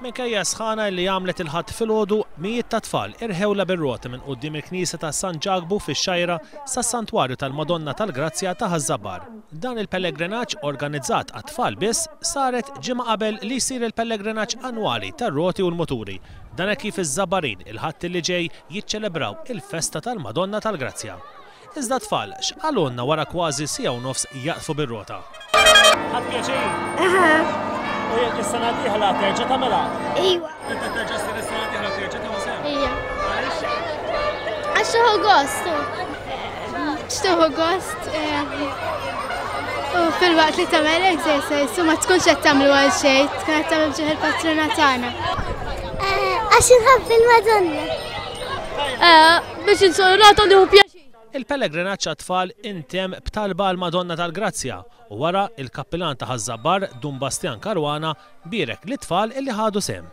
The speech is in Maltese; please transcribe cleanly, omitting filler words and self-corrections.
Minkejja s-sħana li għamlet il-Ħadd filgħodu, mijiet ta' tfal irħewlha bir-roti minn quddiem il-Knisja ta' San Ġakbu fix-Xgħajra sas-Santwarju tal-Madonna tal-Grazzja ta' Ħaż-Żabbar. Dan il-pellegrinaġġ organizzat għat-tfal biss saret ġimgħa qabel li jsir il-pellegrinaġġ annwali tar-roti u l-muturi. Dan hekk kif iż-Żabbarin il-Ħadd li ġej jiċċelebraw il-festa tal-Madonna tal-Grazzja. Iżda t-tfal x'qalulna wara kważi siegħa u nofs jaqdfu bir-rota? Ħadt pjaċir? Aha. U jekk is-sena d-dieħla terġa' tagħmilha? Iwa. Inti terġa' ssir is-sena d-dieħla terġa' tieħu sehem? Ija. Għax tieħu gost. X'tieħu gost. U fil-waqt li tagħmel exercise u ma tkunx qed tagħmlu għal xejn, tkun qed tagħmel b'ġieħ il-patruna tagħna. Għax inħobb il-Madonna. Biex insuq rota nieħu pjaċir. Il-pellegrinaġġ għat-tfal intemm b'talba għall-Madonna tal-Grazzja u wara il-Kappilan ta' Ħaż-Żabbar, Dun Bastjan Caruana, bierek lit-tfal illi ħadu sehem.